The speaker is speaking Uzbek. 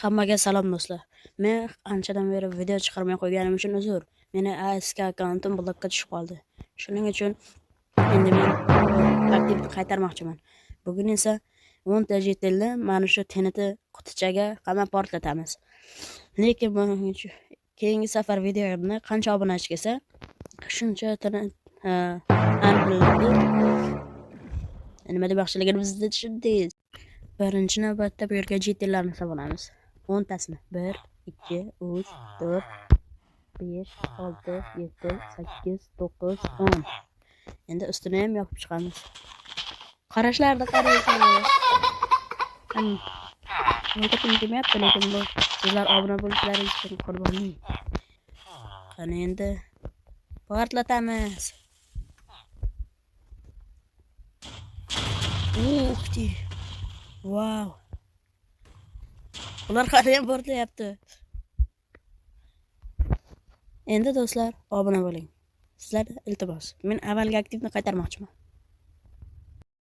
Hammaga salom, do'stlar. Men anchadan beri video chiqarmay qo'yganim uchun uzr. Meni ASK akkauntim blokka tushib qoldi. Shuning uchun endi men aktivni qaytarmoqchiman. Bugun esa 10 ta jetelni mana shu TNT qutichaga qamab portlatamiz. Lekin buning uchun keyingi safar videomni qancha obunachi kelsa, shuncha TNT nima demoqchiligini bizni tushundingiz. Birinchi navbatda bu yerga jetellarni hisoblanamiz. 10 tasini. 1, 2, 3, 4, 5, 6, 7, 8, 9, 10. Endi ustini ham yopib chiqamiz. Qarashlarni qaraysan. O'ldirgim kelmayapti, lekin bu sizlar obuna bo'lishlaringiz uchun qurbonlik. Qani endi portlatamiz. Ух ты. Vau. Ular hali portlayapti. Endi do'stlar, obuna bo'ling. Sizlar iltimos. Men avvalgi aktivni qaytarmoqchiman.